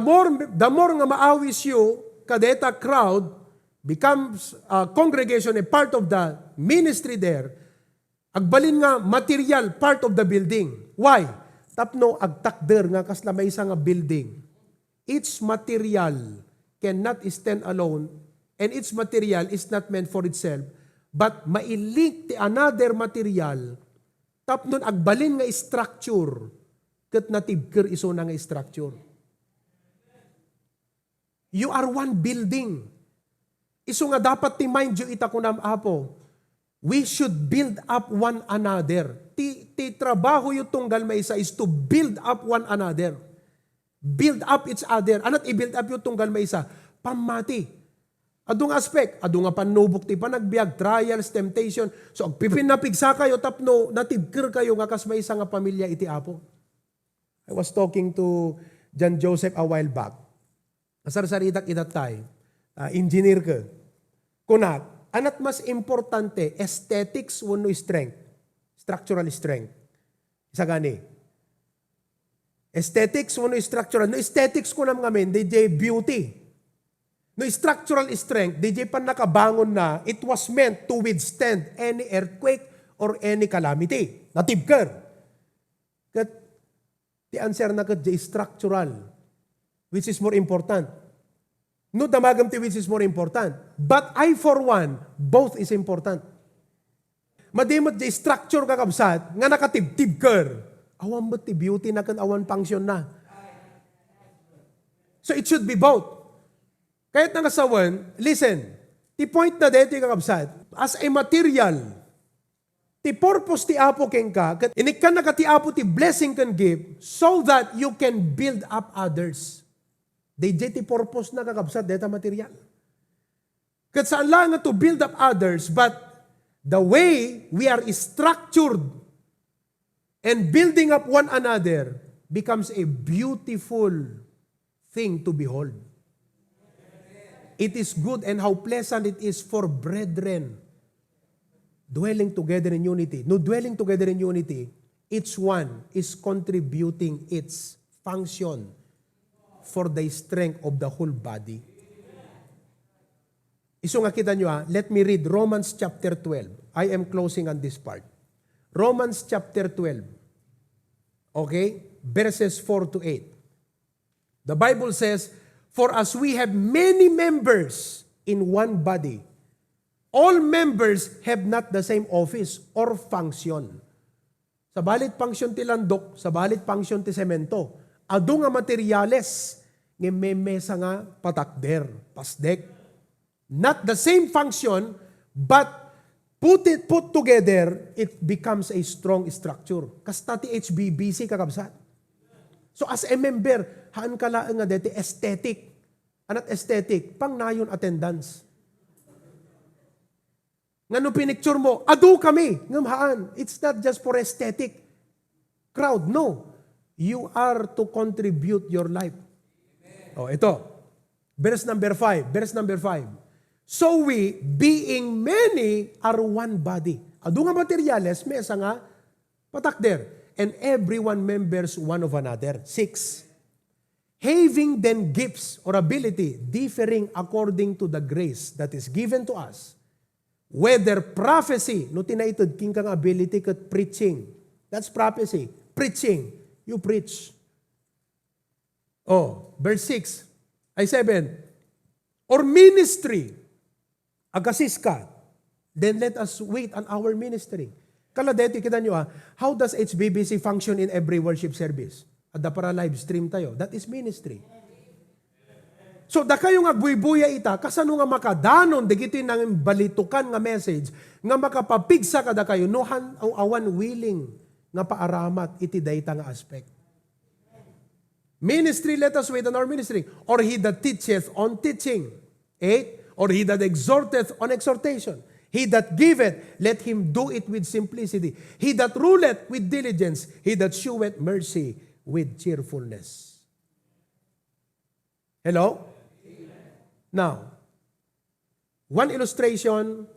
S1: more nga maawis you, kadeta crowd becomes a congregation, a part of the ministry there, agbalin nga material, part of the building. Why? Tapno agtakder nga kasla may isang building. Each material cannot stand alone, and each material is not meant for itself, but mailink ti another material, tapnon agbalin nga structure, kat natibker iso na nga structure. You are one building. Iso nga dapat ti mind you ita kunam Apo, we should build up one another. Ti trabaho yung tunggal may isa is to build up one another. Build up each other. Anat i-build up yung tunggal may isa? Pamati. Adung aspect, adung nga panubok ti panagbiag, trials, temptation. So, pipinapigsa kayo, tapno, natibkir kayo, nga kas may isa nga pamilya iti Apo. I was talking to John Joseph a while back. Asar-saritak idatay, engineer ka. Kunat, anat mas importante, aesthetics wano strength, structural strength. Isa gani. Aesthetics mo no structural. No aesthetics ko na mga men, DJ beauty. No structural strength, DJ pan nakabangon na, it was meant to withstand any earthquake or any calamity. Natibker. Kat, the answer na kat DJ structural, which is more important. No damagam ti which is more important. But I for one, both is important. Madimot DJ structure kakabsat, nga nakatib-tibker. Awan mo ti beauty na kan awan function na. So it should be both. Kahit nangasawan, listen, ti point na dito yung kakabsat, as a material, ti purpose ti apo ken ka, inikan na ka ti apo ti blessing can give, so that you can build up others. Ti purpose na kakabsat, dito material. Kat saan lang to build up others, but the way we are structured and building up one another becomes a beautiful thing to behold. It is good and how pleasant it is for brethren dwelling together in unity. No, dwelling together in unity, each one is contributing its function for the strength of the whole body. Iso nga kita nyo let me read Romans chapter 12. I am closing on this part. Romans chapter 12. Okay? Verses 4 to 8. The Bible says, for as we have many members in one body, all members have not the same office or function. Sa balit function ti landok, sa balit function ti semento, adu nga materyales, nga may mesa nga patakder, pasdek. Not the same function, but put together, it becomes a strong structure. Kasta ti HBBC kakabsat. So as a member, haan ka lang nga deti aesthetic. Anat aesthetic, pang nayon attendance. Nga no pinicture mo, adu kami, ngam haan. It's not just for aesthetic crowd, no. You are to contribute your life. Oh, ito. Verse number 5. So we, being many, are one body. Adu nga materyales, mesa nga patakder. And everyone members one of another. 6. Having then gifts or ability differing according to the grace that is given to us, whether prophecy, no tinaitod king kang ability kat preaching. That's prophecy. Preaching. You preach. Oh, verse 6. 7. Or ministry. Agasis ka, then let us wait on our ministry. Kaladeti, kita nyo how does HBBC function in every worship service? Ada para live stream tayo. That is ministry. So, da kayo nga buy-buya ita, kasano nga makadanon, digito nang balitukan nga message, nga makapapigsa kada kayo, nohan ang awan willing nga paaramat iti dayta nga aspect. Ministry, let us wait on our ministry. Or he that teacheth on teaching. 8. Or he that exhorteth on exhortation. He that giveth, let him do it with simplicity. He that ruleth with diligence. He that sheweth mercy with cheerfulness. Hello? Now, one illustration,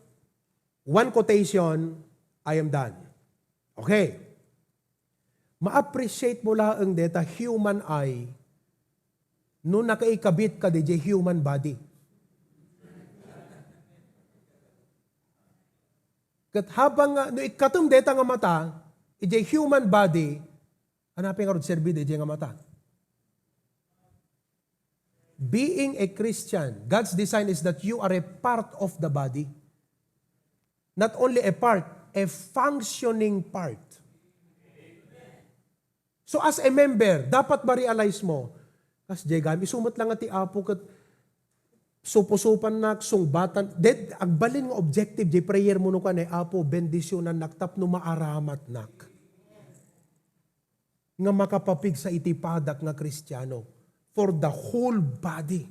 S1: one quotation, I am done. Okay. Ma-appreciate mo lang deta human eye no nakaikabit ka di human body. Kat habang no ikatum deta nga mata, ije human body, hanapin nga rod serbi ije nga mata. Being a Christian, God's design is that you are a part of the body. Not only a part, a functioning part. So as a member, dapat ma-realize mo, kas jegami, sumot lang ati apo kat supusupan nak, sungbatan. Dead, agbalin nga objective, di prayer mo no ka na, apo, bendisyonan naktap no maaramat nak. Nga makapapig sa itipadak nga Kristiyano. For the whole body.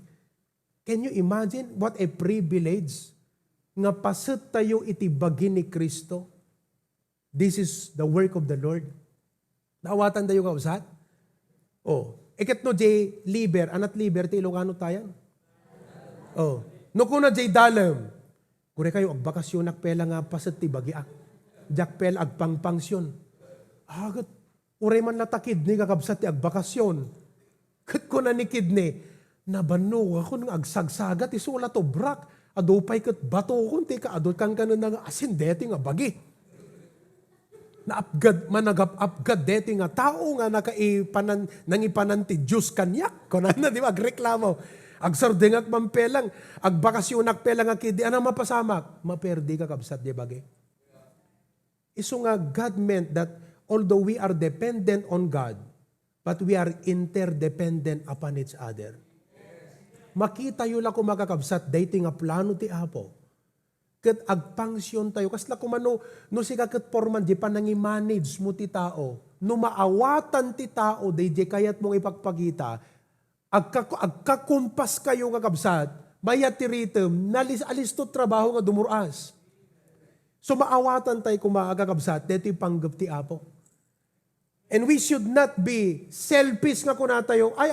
S1: Can you imagine what a privilege nga paset tayo itibagin ni Kristo? This is the work of the Lord. Naawatan tayo kausat? Oh, ikat no jay liber, anat liber, ti Ilokano tayan. Oh, no kuna jay dalam. Kure kayo agbakasyon akpela nga paset ti bagiak. Jak pel agpangpangsyon. Agat Uray man natakid ni kakabsat ti agbakasyon. Kat ko na ni kidni, nabano ako ng agsagsagat, isula to brak, adupay kat bato ko, tika adot kan ka na asin, deti nga bagi. Naapgad, managap-apgad, deti nga tao nga nangipanan ti Diyos kanyak. Kunan na, di ba, agreklamo. Agsardingak mampelang, agbakasyonak pelang akidi, anang mapasamak? Maperdi kakabsat, di bagi. Iso nga, God meant that although we are dependent on God, but we are interdependent upon each other. Makita yun lang kung makakabsat, dating nga plano ti Apo. Kat agpangsyon tayo, kasla kumano, no si kakat porman, di pa nangi-manage mo ti tao, no maawatan ti tao, di kayat mong ipagpagita, agkakumpas kayo kakabsat, mayat ti ritem, alisto trabaho nga dumuras. So maawatan tayo kung makakabsat, dito yung panggap ti Apo. And we should not be selfish nga kuna tayo, ay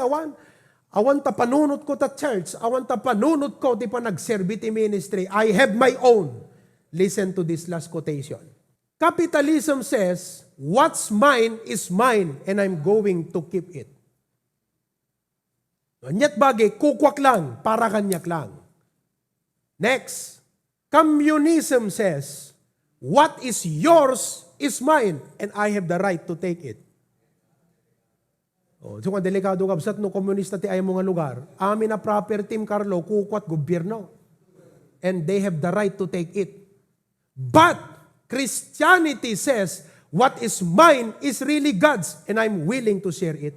S1: awan ta panunot ko ta church, awan ta panunot ko ti pa nagserbi ti ministry, I have my own. Listen to this last quotation. Capitalism says, what's mine is mine and I'm going to keep it. Anyat bagay, kukwak lang, para kanyak lang. Next, communism says, what is yours is mine and I have the right to take it. So kung delikado kabsat no komunista ti ay mga lugar, amin na property Carlo, kukwat gobyerno. And they have the right to take it. But Christianity says, what is mine is really God's and I'm willing to share it.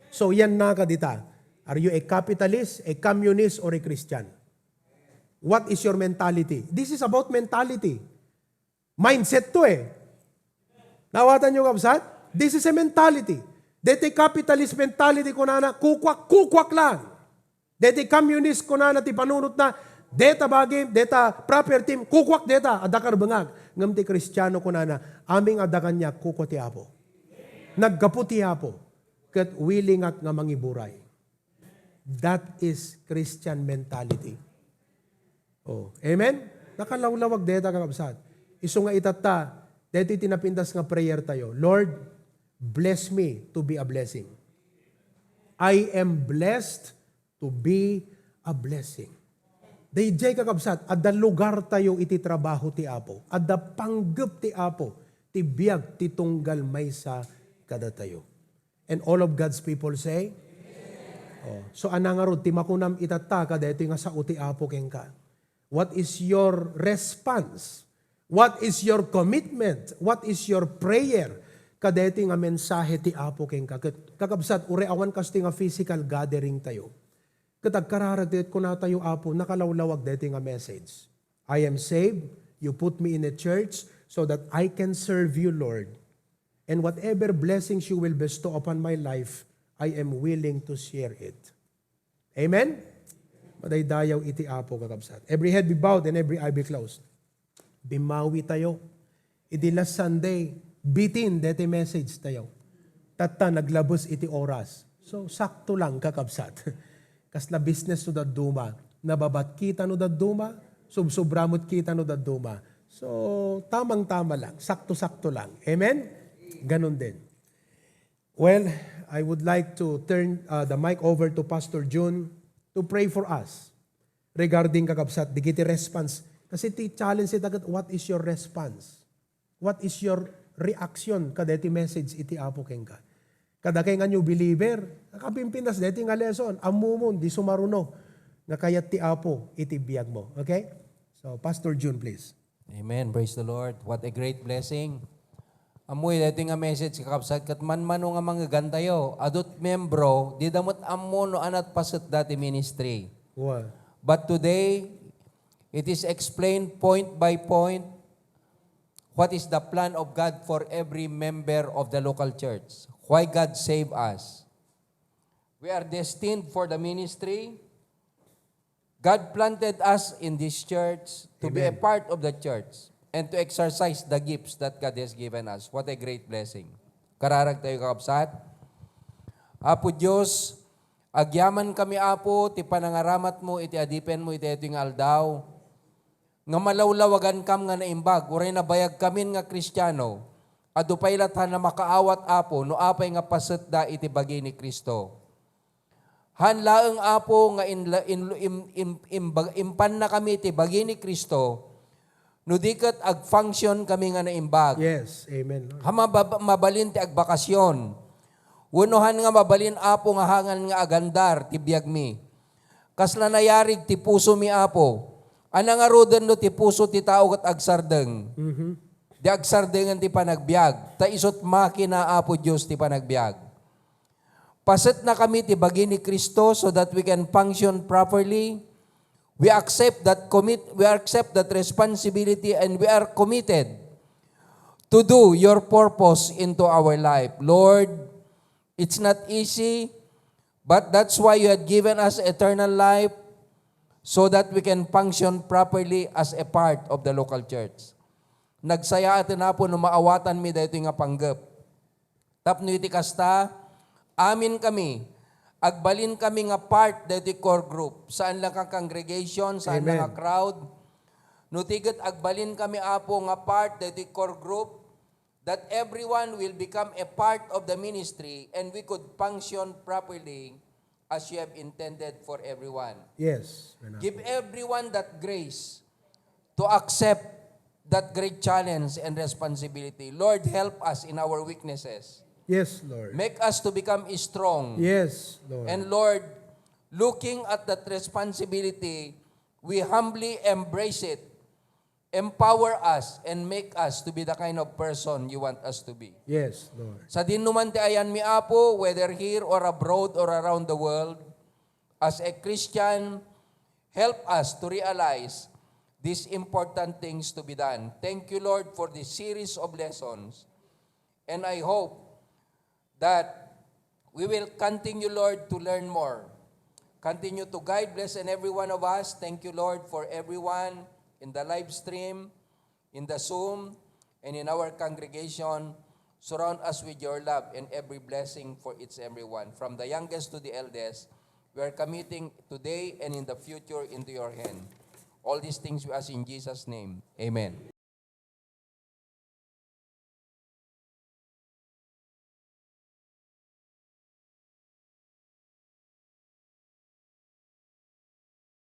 S1: So yan na kadita. Are you a capitalist, a communist, or a Christian? What is your mentality? This is about mentality. Mindset to eh. Nawatan nyo kabsat? This is a mentality. Dete capitalist mentality ko na kukwak lang. Dete communist ko na ti panunot na, deta bagay, deta property, kukwak deta, adakar bangag. Ngam ti Kristiyano ko na, aming adakan niya, kukwak ti Apo. Nagkaputi Apo, kat willing at nga mangiburay. That is Christian mentality. Oh, amen? Nakalawlawag deta kakabsat. Iso nga itata, dito tinapindas nga prayer tayo. Lord, bless me to be a blessing. I am blessed to be a blessing. Dayjay kakabsat, adda lugar tayo iti trabaho ti Apo. Adda panggap ti Apo. Ti biyag ti tunggal may sa kada tayo. And all of God's people say, oh, so anangarod, ti makunam itata kada ito nga sa uti Apo keng ka. What is your response? What is your commitment? What is your prayer? Kadeti nga mensahe ti Apo keng kakabsat, ure awan kasti nga physical gathering tayo. Katagkararadet ko na tayo Apo, nakalawlawag deti nga message. I am saved, you put me in a church so that I can serve you, Lord. And whatever blessings you will bestow upon my life, I am willing to share it. Amen? Madaydayaw iti Apo kakabsat. Every head be bowed and every eye be closed. Bimawi tayo. Iti last Sunday, bitin dete message tayo. Tata naglabos iti oras. So sakto lang kakabsat. Kasla business no daduma. Nababat kita no daduma. Subsubramot kita no daduma. So tamang-tama lang. Sakto-sakto lang. Amen? Ganon din. Well, I would like to turn the mic over to Pastor June to pray for us regarding kakabsat. Digiti response. Kasi ti challenge ita, what is your response? What is your reaction kada iti message iti Apo keng ka? Kada kay nga new believer, nakapimpinas deti nga lesson, amumon, di sumaruno, nga kayat ti Apo iti biyag mo. Okay? So, Pastor June, please.
S2: Amen. Praise the Lord. What a great blessing. Amoy, deti nga message kakabsat, kat man-mano nga mga gantayo, adot membro, di damot amuno anat pasat dati ministry.
S1: Wow.
S2: But today, it is explained point by point what is the plan of God for every member of the local church. Why God saved us. We are destined for the ministry. God planted us in this church to be a part of the church and to exercise the gifts that God has given us. What a great blessing. Kararag tayo kakabsat. Apo Diyos, agyaman kami Apo, ti panangaramat mo, iti adipen mo, iti ito yung aldaw. Nga malawlawagan kam nga naimbag, uray na bayag kamin nga Kristiyano, Adupay lathan na makaawat apo, no apay nga paset da iti bagi ni Kristo. Hanlaeng apo nga impan na kami iti bagi ni Kristo, no diket ag-function kami nga naimbag.
S1: Yes. Amen, Lord.
S2: Mabalin ti agbakasyon. Unuhan nga mabalin apo nga hangan nga agandar ti biag mi. Kasla nayarig ti puso mi apo. Anang arudan no ti puso ti tao kat agsardeng. Di agsardengan ti panagbiag. Ta isot makina apo Diyos ti panagbiag. Paset na kami ti bagi ni Kristo so that we can function properly. We accept that responsibility and we are committed to do your purpose into our life. Lord, it's not easy, but that's why you had given us eternal life so that we can function properly as a part of the local church. Nagsaya atin na po no maawatan mi dahito nga panggap. Tapno iti kasta, amin kami, agbalin kami nga part dahito core group. Saan lang ka congregation, saan lang ka crowd. Nutigat agbalin kami apo nga part dahito core group, that everyone will become a part of the ministry and we could function properly as you have intended for everyone.
S1: Yes.
S2: Give everyone that grace to accept that great challenge and responsibility. Lord, help us in our weaknesses.
S1: Yes, Lord.
S2: Make us to become strong.
S1: Yes, Lord.
S2: And Lord, looking at that responsibility, we humbly embrace it. Empower us and make us to be the kind of person you want us to be.
S1: Yes, Lord.
S2: Sa dinuman ti ayan mi apo, whether here or abroad or around the world, as a Christian, help us to realize these important things to be done. Thank you, Lord, for this series of lessons. And I hope that we will continue, Lord, to learn more. Continue to guide, bless, and every one of us. Thank you, Lord, for everyone in the live stream, in the Zoom, and in our congregation. Surround us with your love and every blessing for each everyone. From the youngest to the eldest, we are committing today and in the future into your hand. All these things we ask in Jesus' name. Amen.